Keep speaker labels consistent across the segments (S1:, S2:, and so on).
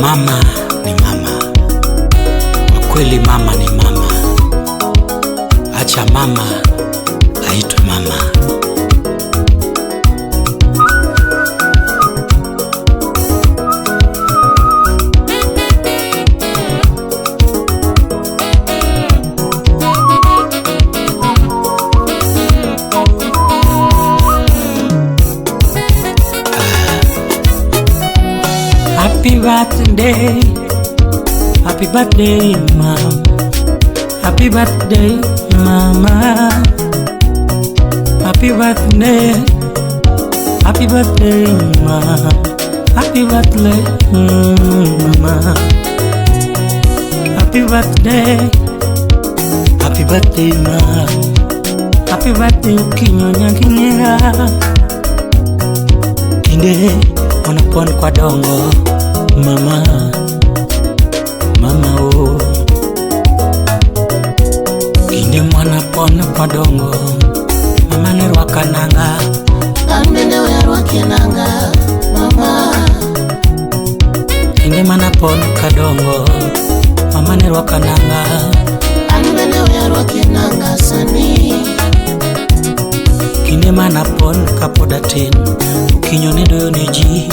S1: Mama ni mama, kwa kweli mama ni mama. Acha mama aitwe mama. Happy birthday, happy birthday mom, happy birthday mama, happy birthday mom, happy birthday mama, happy birthday mom, happy birthday Okinyo nyakinera, kinde wanapon kwa dongo. Mama, mama oh, kinde mwana pon kodongo, mama ne rwaka nanga,
S2: an bende we arwaki nanga, mama.
S1: Kinde mana pon kadongo, mama ne rwaka nanga,
S2: an bende we arwaki nanga sani.
S1: Kinde mana pon kapod atin, Okinyo ne doyo ne ji.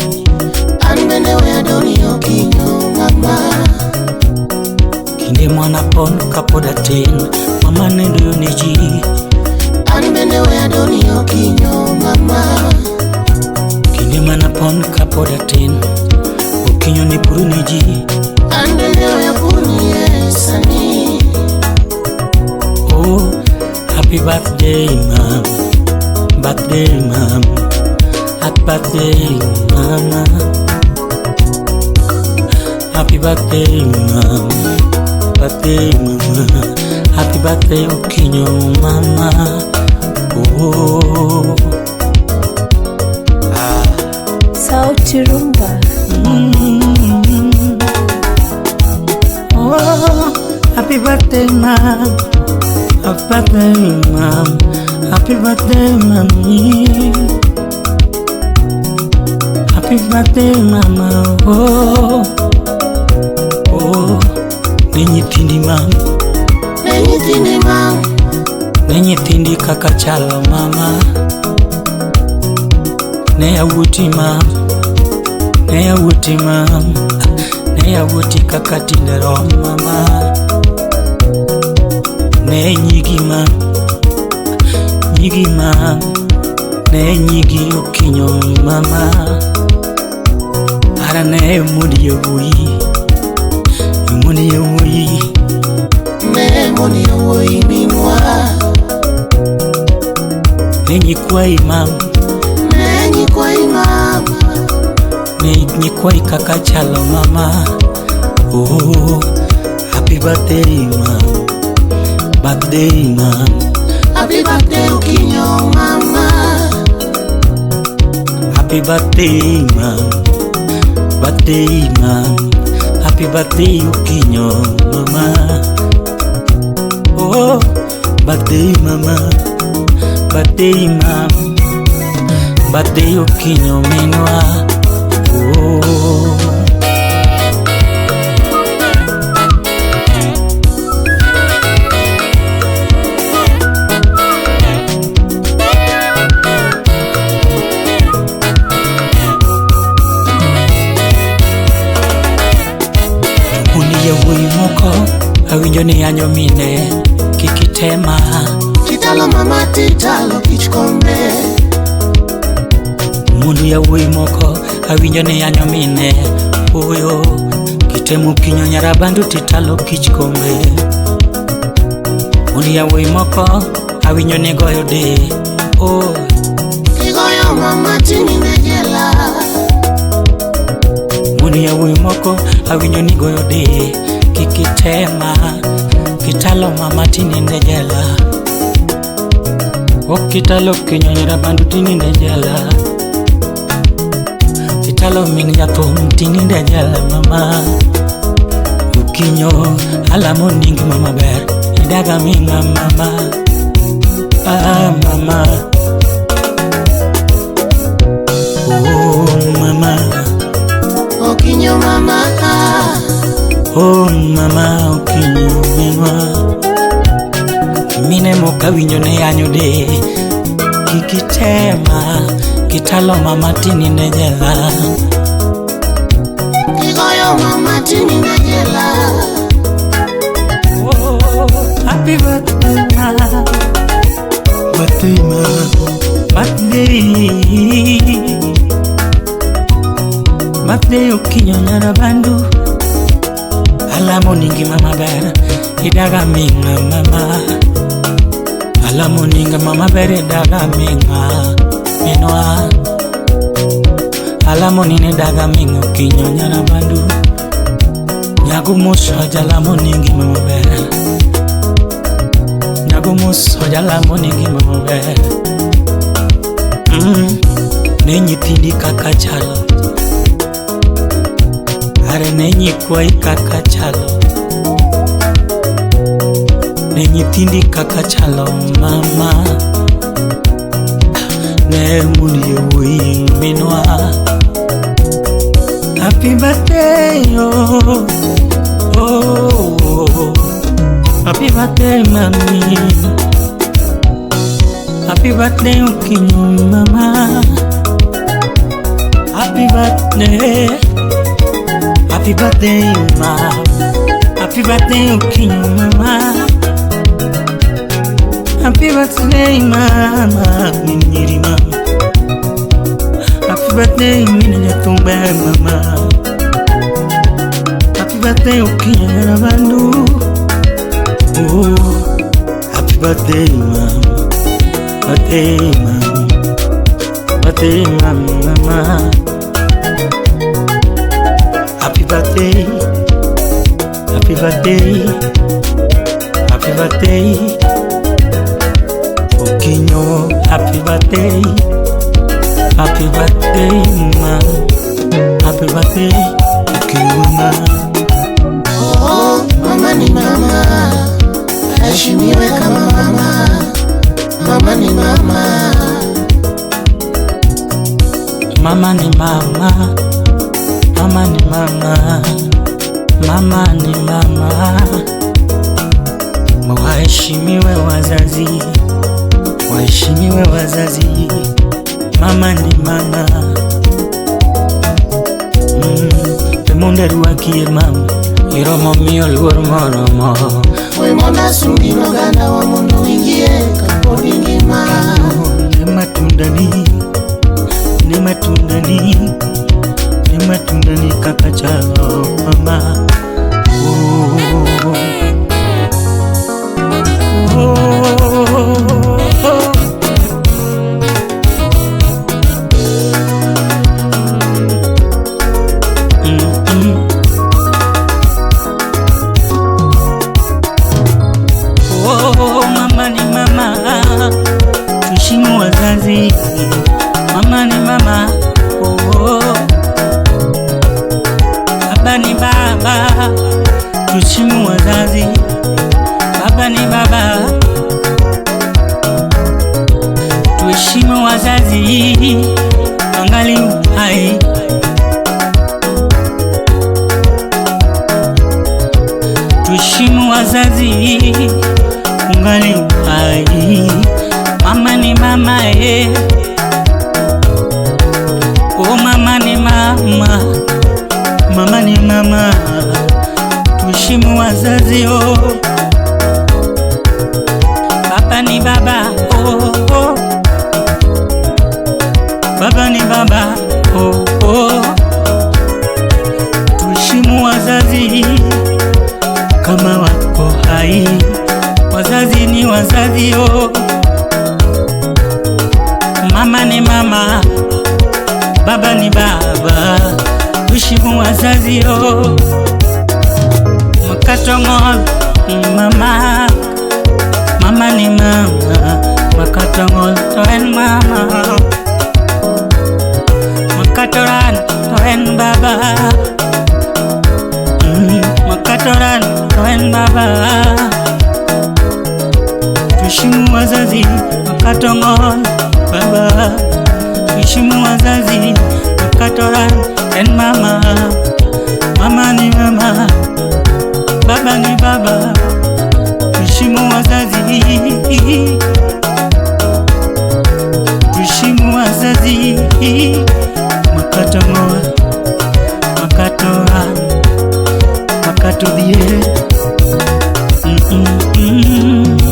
S2: An bende we adoni Okinyo mama.
S1: Kinde mwana pon kapod atin, mama ne doyo ne ji.
S2: An bende we adoni Okinyo mama.
S1: Kinde mana pon kapod atin, Okinyo ne puro ne ji.
S2: An bende we apunie sani.
S1: Oh, happy birthday mom, birthday mom, happy birthday mama. Happy birthday mom, birthday mama, happy birthday Okinyo mama. Oh, ah.
S3: Sauti Rumba.
S1: Oh, happy birthday mom, happy birthday mom, happy birthday mommy, happy birthday mama. Oh. Oh, ne nyithindi mam,
S2: ne nyithindi mam,
S1: ne nyithindi kaka chalo mama, ne yawuoti mam, ne yawuoti mam, ne yawuoti kaka tinde rom mama, ne nyigi mam, nyigi mam, ne nyigi Okinyo mama, ara ne mudi yawuoyi. Moni yawuoyi,
S2: ne moni yawuoyi minwa,
S1: ne nyikwayi mam,
S2: ne nyikwayi mam,
S1: ne nyikwayi kaka chalo mama. Oh, happy birthday mom, birthday mom,
S2: happy birthday Okinyo mama,
S1: happy birthday mom, birthday mom. Happy birthday Okinyo mama. Oh, birthday mama, birthday mom, birthday Okinyo minwa. Oh. Yawuoyi moko awinjo ni yanyo mine kik itema.
S2: Titalo mama titalo kich kombe.
S1: Mundu yawuoyi moko awinjo ni yanyo mine oyo kitemo Okinyo nyarabandu titalo kich kombe. Mundu yawuoyi moko awinjo ni goyo de oh.
S2: Kigoyo mama tininde jela.
S1: Mundu yawuoyi moko awinjo ni goyo de kik itema kitalo mama tininde jela. Ok kitalo Okinyo nyarabandu tininde jela. Kitalo min jathum tininde jela mama. Okinyo alamo ni ngima maber idaga ming'a mama. Ah mama, oh mama,
S2: Okinyo mama.
S1: mama Okinyo minwa. Mine moka winjo ne yanyo de. Kik itema kitalo mama tininde jela.
S2: Kigoyo mama tininde jela.
S1: Oh, happy birthday ma. Birthday ma. Birthday. Birthday Okinyo Nyarabandu. Alamo ni ngima maber idaga minga mama. Alamo ni ngima maber idaga minga minwa. Alamo ni daga minga Okinyo Nyarabandu. Nyago muso jalamo ni ngima maber. Nyago muso jalamo ni ngima maber. Ne nyithindi kaka chalo. Are ne nyikwayi kaka chalo. Ne nyithindi kaka chalo mama. Ne mon yawuoyi minwa. Happy birthday oh, oh, oh. Happy birthday mami. Happy birthday Okinyo mama. Happy birthday. Happy birthday ma. Happy birthday Okinyo mama. Happy birthday mama minyiri mama. Happy birthday mine nyatumbe mama. Happy birthday Okinyo Nyarabandu. Oh, happy birthday mama. Birthday mama. Birthday mama. Happy birthday. Happy birthday. Happy birthday Okinyo. Happy birthday. Happy birthday ma. Happy birthday Okinyo ma.
S2: Oh, mama ni mama, aheshimiwe kama mama. Mama ni mama.
S1: Mama ni mama. Mama ni mama. Mama ni mama. Waheshimiwe wazazi. Waheshimiwe wazazi. Mama ni mama. Temunde ruakie mama. Iromo miyo luor moromo.
S2: We mondo asungi oganda wa mondo winjie kapod ingima.
S1: Ne matundani. Ne matundani. Ne matundani kaka chalo mama. Oh, oh, oh, oh. Oh, mama ni mama, tuheshimu wazazi. Mama ni mama, oh, oh. Baba ni baba, tuheshimu wazazi. Baba ni baba, tuheshimu wazazi angali uhai. Tuheshimu wazazi ungali uhai. Mama ni mama eh. Oh, mama ni mama. Mama ni mama. Tuheshimu wazazi oh. Baba ni baba oh, oh. Baba ni baba oh, oh. Tuheshimu wazazi kama wako hai. Wazazi ni wazazi oh. Mama ni mama, baba ni baba. Tuheshimu wazazi oh. Makatongol mama. Mama ni mama. Makatongol to en mama. Makatoran to en baba. Makatoran to en baba. Tuheshimu wazazi. Makatongol baba. Tuheshimu wazazi. Makatoran en mama. Mama ni mama. Baba ni baba, tuheshimu wazazi, tuheshimu wazazi. Makato ngoa, makato a, makato dhie. Mm -mm -mm.